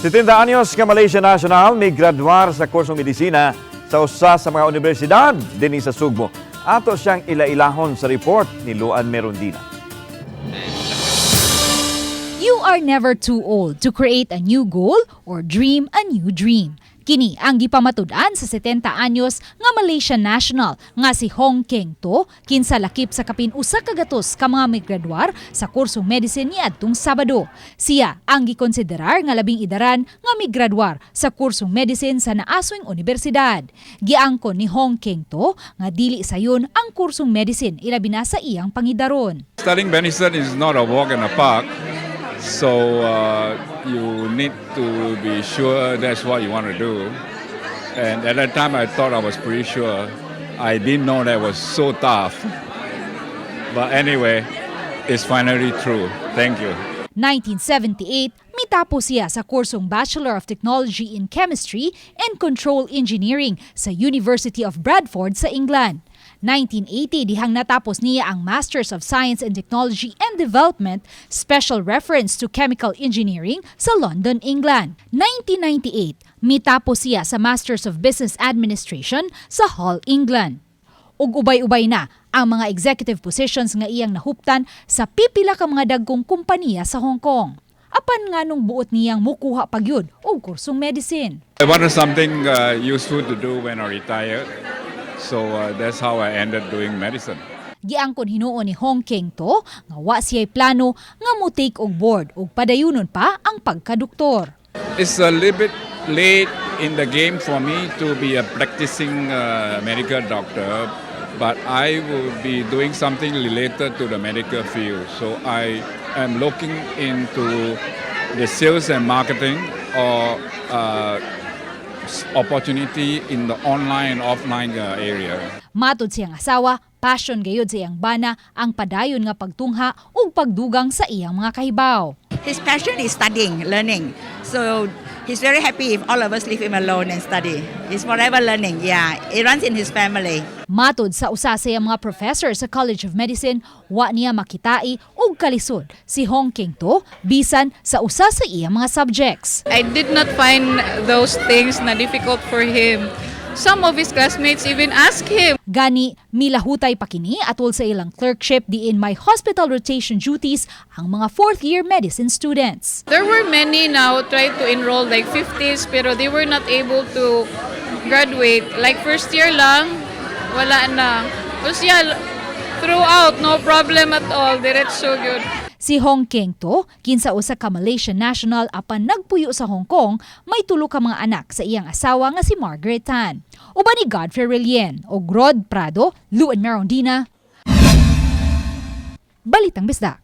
70 anyos nga Malaysia National may graduar sa kursong medisina sa usa sa mga universidad dinhi sa Sugbo. Ato siyang ilailahon sa report ni Luan Merondina. You are never too old to create a new goal or dream a new dream. Kini ang gipamatud-an sa 70 anyos nga Malaysian national nga si Hong Keng To, kinsa lakip sa kapin 100 ka mga migraduar sa kursong medicine niadtong Sabado. Siya ang gikonsiderar nga labing idaran nga migraduar sa kursong medicine sa naaswing universidad. Giangkon ni Hong Keng To nga dili sayon ang kursong medicine, ilabi na sa iyang pangidaron. Studying medicine is not a walk in the park, so you need to be sure that's what you want to do. And at that time, I thought I was pretty sure. I didn't know that was so tough. But anyway, it's finally true. Thank you. 1978, mitapos siya sa kursong Bachelor of Technology in Chemistry and Control Engineering sa University of Bradford sa England. 1980, dihang natapos niya ang Masters of Science in Technology and Development, Special Reference to Chemical Engineering sa London, England. 1998, mitapos siya sa Masters of Business Administration sa Hull, England. Ug ubay-ubay na ang mga executive positions nga iyang nahuptan sa pipila ka mga dagkong kompanya sa Hong Kong. Apan nganong buot niyang mukuha pagyud og kursong medicine? I wanted something useful to do when I retired, so that's how I ended doing medicine. Giangkon hinuon ni Hong Keng To nga wa siya'y plano nga mo take og board ug padayunon pa ang pagkadoktor. It's a little bit late in the game for me to be a practicing medical doctor, but I will be doing something related to the medical field. So I am looking into the sales and marketing or opportunity in the online and offline area. Matod sa iyang asawa, passion gayud sa iyang bana ang padayon nga pagtungha ug pagdugang sa iyang mga kahibaw. His passion is studying, learning. So he's very happy if all of us leave him alone and study. He's forever learning. Yeah, it runs in his family. Matod sa usa sa iyang mga professor sa College of Medicine, wa niya makitai og kalisod si Hong King To bisan sa usa sa iyang mga subjects. I did not find those things na difficult for him. Some of his classmates even asked him, Gani, milahutay pa kini atol sa ilang clerkship diin may hospital rotation duties ang mga fourth year medicine students. There were many now tried to enroll, like 50s, pero they were not able to graduate. Like first year lang, wala na. Tapos yeah, throughout, no problem at all. Diretso gyud. Si Hong Keng To, kinsa usa ka Malaysian national apan nagpuyo sa Hong Kong, may tulo ka mga anak sa iyang asawa nga si Margaret Tan. Uban ni Godfrey Relien o Rod Prado, Luan Merondina. Balitang Bisdak.